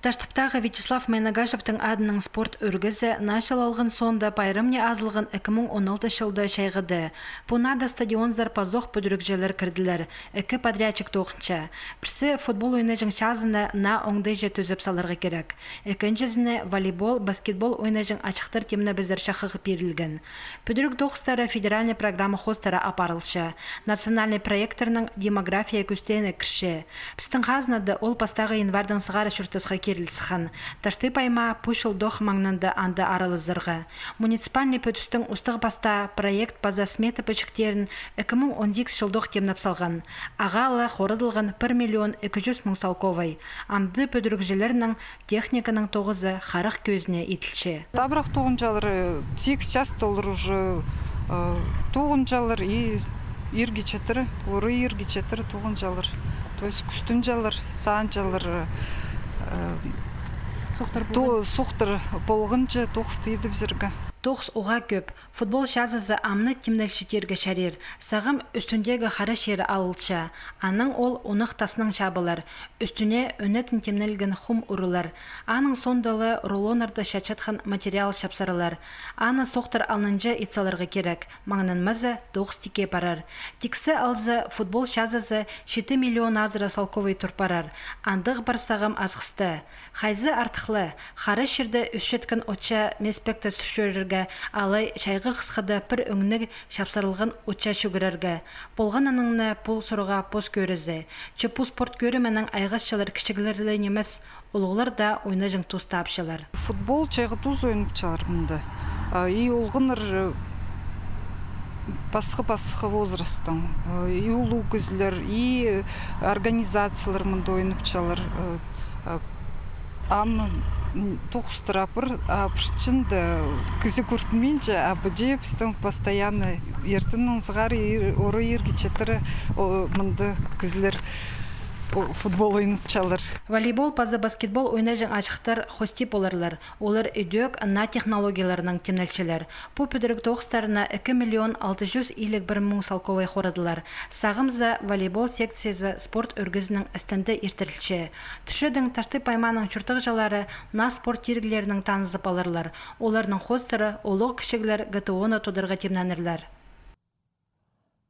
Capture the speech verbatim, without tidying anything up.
Таштыптағы Вячеслав Майнагашевтің адынаң спорт ӱргізі начал алған соонда пайрамны азылған ікі муң он алтынҷы чылда чайғыды. Пу наада стадионзар пазох пӱдірігҷілер кірділер. Ікі подрядчик тоғынча. Пірсі футбол ойнаҷаң чазына наа оңдайҷа тӱзіп саларға кирек. Ікінҷізіне волейбол, баскетбол ойнаҷаң ачыхтар тимнебізер чахығ пирілген. Пӱдіріг тоғыстары федеральный программа хоостыра апарылча. Национальный проекттернің демография кӱстеені кірче. Пістің хазнада ол пастағы январьдаң сығара чуртасха киріл сыххан. Таштып аймаа пу чылдох маңнанды анда аралазарға. Муниципальный пӧдістің устағ-пастаа проект паза смета пічіктерін ікі муң он сигізінҷі чылдох тимнеп салған. Ағаа ла хорадылған пір миллион ікі чӱс муң салковай. Амды пӱдірігҷілернің техниканың тоғызы харах кӧзіне иділче. Табырах тоғынҷалар, э, сигіс часта олар уже, э, тоғынҷалар и ирге читіре, орай ирге читіре тоғынҷалар. То есть кӱстенҷелер, саанҷалар, э, сохтар полғанҷа тоғысты идібізерге. Тоғыс уғаа кӧп. Футбол чазызы амны тимнелче тирге чарир. Сағам ӱстӱндегі хара чирі алылча. Анаң ол унах таснаң чабылар. Ӱстӱне ӧнетін тимнелген хум урулар. Аның соонда ла рулоннарда чатчатхан материал чапсарылар. Аны сохтар алнынҷа ит саларға кирек. Маңнанмаза, тоғыс тикке парар. Тиксі алза, футбол чазызы читі миллион азыра салковай тур парар. Андағ пар сағам азыхсты. Хайзы артыхлы, хара чирде ӧсчеткен отча мес пекті сӱрчӧрерге, алай чайғы хысхада пір ӧңніг чапсарылған отча чӱгӱрерге? Полған анаң на пу сурығға пос кӧрізі. Че пу спорт кӧрімінең айғасчалар кічіглер ле нимес, улуғлар даа ойнаҷаң тус таапчалар. Футбол чайғы тус ойнапчалар мында. А, и олғаннар, э, пасха-пасха возрасттаң. Э, и улуғ кізілер, и, э, организациялар мында ойнапчалар. Э, э, ам, м, тоғыстар апар, а пірсінде кізі кӧрінминче, а піди пістің постоянно иртеннең сығара ир-, орай ирге читіре, о, мында кізілер, о, футбол ойнапчалар. Волейбол паза баскетбол ойнаҷаң ачыхтар хости поларлар. Олар идӧк наа технологияларнаң тимнелчелер. Пу пӱдіріг тоғыстарына ікі миллион алты чӱс илиг пір муң салковай хорадылар. Сағамза волейбол секциязы спорт ӱргізінең істінде иртірілче. Тӱсчедең, Таштып аймааның чуртағҷылары наа спорт тиріглерінең танызып аларлар. Оларның хоостыра улуғ кічіглер ГТО-ны тударға тимненерлер.